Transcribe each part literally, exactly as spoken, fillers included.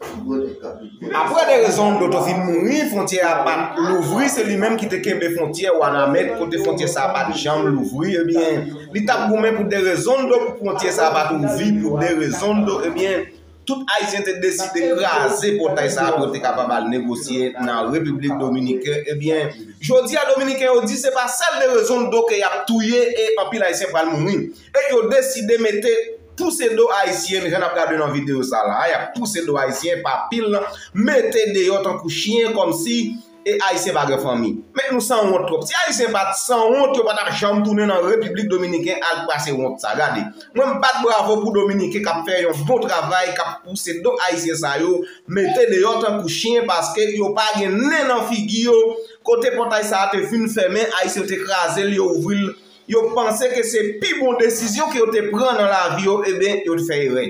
Apre Desraisonado te fin mouri, fwontyè a pa t louvri, se li menm ki te kenbe fwontyè Wanament, kote fwontyè sa a pa t janm louvri, ebyen, li t ap goumen pou Desraisonado, pou fwontyè sa a pa t ouvri pou Desraisonado, ebyen, tout Ayisyen te deside kraze pòtay sa a pou yo te kapab al negosye nan Repiblik Dominiken, ebyen, jodi a Dominiken yo di se pa sèl Desraisonado ke y ap touye e anpil Ayisyen pral mouri. E yo deside mete pouse do Ayisyen, jan n ap gade nan videyo sa la, y ap pouse do Ayisyen pa pil, mete deyò tankou chyen, kòmsi e Ayisyen pa gen fanmi. Men nou sanwont twòp. Si Ayisyen pa t sanwont, yo pa t ap janm tounen nan Repiblik Dominiken al pase wont sa. Gade, mwen m bat bravo pou Dominiken k ap fè yon bon travay, k ap pouse do Ayisyen sa yo, mete deyò tankou chyen, paske yo pa gen nen nan figi yo. Kote pòtay sa a te fin fèmen, Ayisyen yo te kraze l, yo ouvri l, yo panse ke se pi bon desizyon ke yo te pran nan lavi yo, ebyen, yo te fè erè.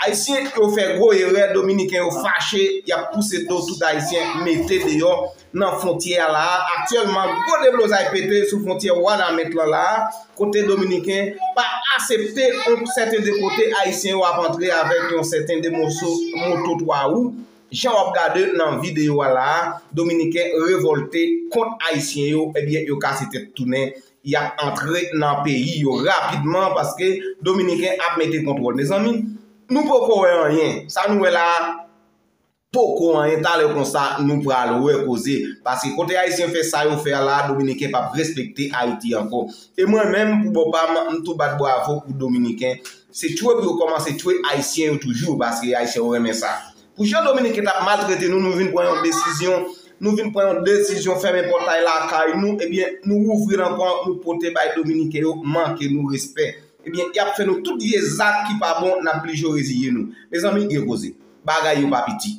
Ayisyen yo fè gwo erè, Dominiken yo fache, y ap pouse do tout Ayisyen mete deyò nan fwontyè a la a. Aktyèlman, gwo deblozay pete sou fwontyè Wanament lan la a, kote Dominiken pa asepte yon sèten de kote Ayisyen yo ap antre avèk yon sèten de moso moto twa wou. Jan w ap gade nan videyo a la a, Dominiken revòlte kont Ayisyen yo, ebyen, yo kase tèt tounen, y ap antre nan peyi yo rapidman paske Dominiken ap mete kontwòl. Mezanmi, nou poko wè anyen. Sa nou wè la a, poko anyen. Talè konsa, nou pral wè koze. Paske kote Ayisyen fè sa yo fè a la a, Dominiken p ap respekte Ayiti ankò. E mwen menm, pou bò pa m, m tou bat bravo pou Dominiken. Se tchwe pou yo kòmanse tchwe Ayisyen yo toujou, paske Ayisyen yo renmen sa. Pou jan Dominiken t ap maltrete nou, nou vin pran yon desizyon, nou vin pran yon desizyon fèmen pòtay lakay nou, ebyen, nou ouvri l ankò, nou pote bay Dominiken yo, manke nou respè. Ebyen, y ap fè nou tout vye zak ki pa bon, n ap blije reziye nou. Mezanmi, gen koze. Bagay yo pa piti.